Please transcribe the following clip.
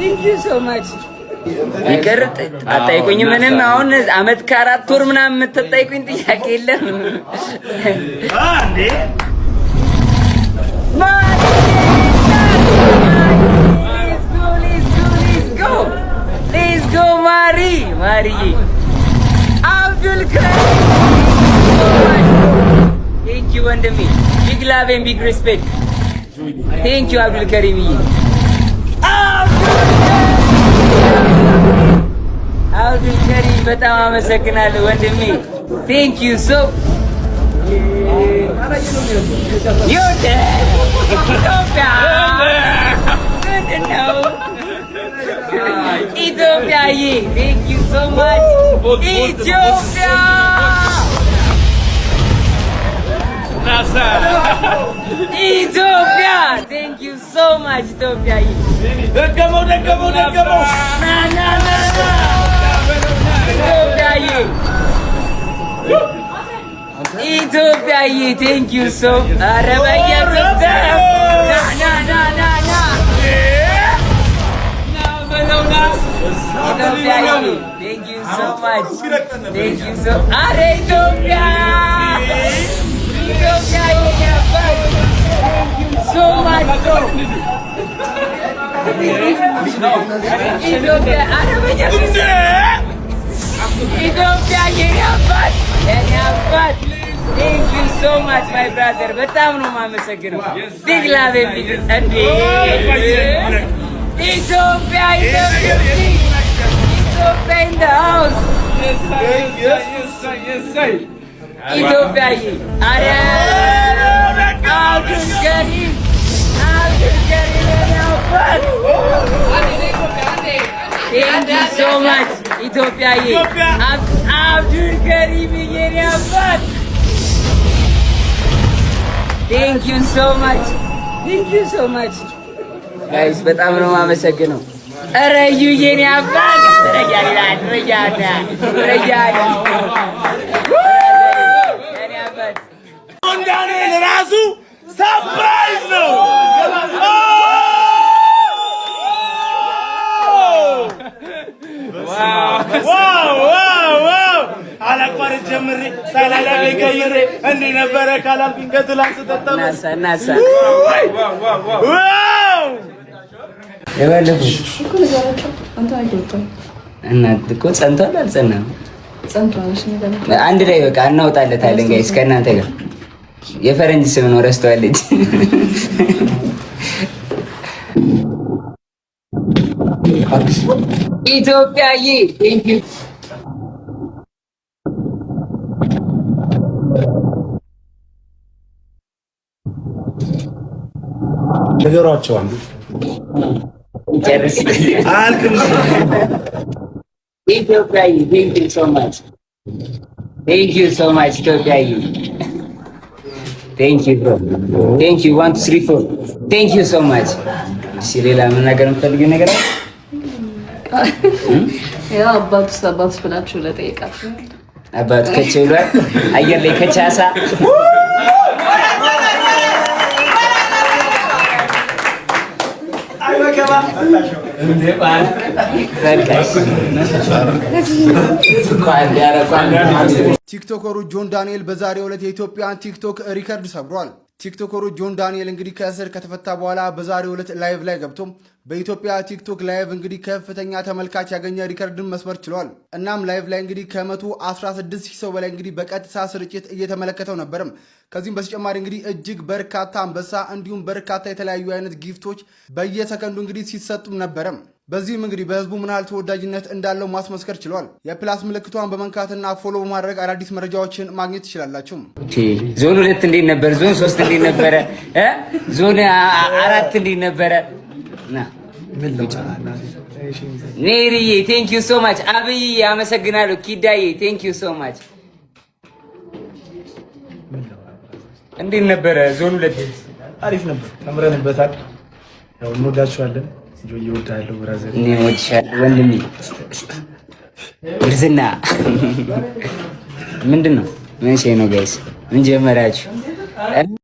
Thank you so much። ይቅር አጠይቁኝ። ምንም አሁን አመት ከ4 ወር ምናምን የምትጠይቁኝ ጥያቄ የለም። Let's go ማሪ ማሪዬ አብዱል thank you ወንድሜ፣ big love and big respect, thank you አብዱል ከሪምዬ። አብዱል ከሪም በጣም አመሰግናለሁ ወንድሜ፣ thank you so ኢትዮጵያ ምንድን ነው? ኢትዮጵያዬ thank you so much ኢትዮጵያ። ኢትዮጵያ thank you so much ኢትዮጵያዬ። ደገመው ደገመው ደገመው። ና ና ና ና ኢትዮጵያዬ ኢትዮጵያዬ thank you so ኧረ በየሱስ ና ና ና ና ና ኢትዮጵያዬ thank you so much, thank you so ኧረ ኢትዮጵያ ኢትዮጵያዬ አባት thank you so much ኢትዮጵያ ኧረ በየሱስ ኢትዮጵያ የኔ አባት የኔ አባት thank you so much, my brother፣ በጣም ነው የማመሰግነው። Big love, big እንዴ ኢትዮጵያ ኢትዮጵያ in the house ኢትዮጵያዬ አረ አብዱልከሪም አብዱልከሪም የኔ አባት thank you so much ኢትዮጵያዬ አብዱልከሪም የኔ አባት thank you so much, thank you so much guys፣ በጣም ነው የማመሰግነው። ኧረ እዩ የኔ አባት ረያ የኔ አባት ዳንኤል ራሱ surprise ነው። Wow! አላቋርጥ ጀምሬ ሳላላቅ ቀይሬ እንዲህ ነበረ ካላልኩኝ ከትላንት ስጠጣ እናሳ እናሳ Wow! የባለፉት እና እኮ ጸንቷል አልጸናም? አንድ ላይ በቃ እናውጣለታለን guys ከእናንተ ጋር። የፈረንጅ ስም ነው ረስተዋለች። ኢትዮጵያዬ thank you ንገሯቸው። አንዱ ጨርስ። አያልቅም። ኢትዮጵያዬ thank you so much, thank you so much ኢትዮጵያዬ thank you bro, thank you. One, two, three, four, thank you so much። እሺ ሌላ መናገር የምትፈልጊው ነገር አለ? ያው አባቱስ አባቱስ ብላችሁ ለጠየቃችሁ አባቱ ከች ብሏል። አየር ላይ ከቻሳ ቲክቶከሩ ጆን ዳንኤል በዛሬው ዕለት የኢትዮጵያን ቲክቶክ ሪከርድ ሰብሯል። ቲክቶከሩ ጆን ዳንኤል እንግዲህ ከእስር ከተፈታ በኋላ በዛሬው ዕለት live ላይ ገብቶ በኢትዮጵያ ቲክቶክ live እንግዲህ ከፍተኛ ተመልካች ያገኘ ሪከርድን መስበር ችሏል። እናም live ላይ እንግዲህ ከ116 ሺህ ሰው በላይ እንግዲህ በቀጥታ ስርጭት እየተመለከተው ነበርም። ከዚህም በተጨማሪ እንግዲህ እጅግ በርካታ አንበሳ እንዲሁም በርካታ የተለያዩ አይነት gift ኦች በየሰከንዱ እንግዲህ ሲሰጡም ነበረም። በዚህም እንግዲህ በህዝቡ ምን ያህል ተወዳጅነት እንዳለው ማስመስከር ችሏል። የ plus ምልክቷን በመንካትና follow በማድረግ አዳዲስ መረጃዎችን ማግኘት ትችላላችሁ። ዞን 2 እንዴት ነበር? ዞን 3 እንዴት ነበረ? ዞን 4 እንዴት ነበረ? ሜሪዬ thank you so much። አብይዬ አመሰግናለሁ። ኪዳዬ thank you so much። እንዴት ነበረ ዞን 2? አሪፍ ነበር፣ ተምረንበታል። ያው እንወዳችኋለን። ጆዬ እወድሃለሁ brother። እኔ እወድሻለሁ ወንድሜ። እርዝና ምንድን ነው? ምን ነው guys? ምን ጀመራችሁ?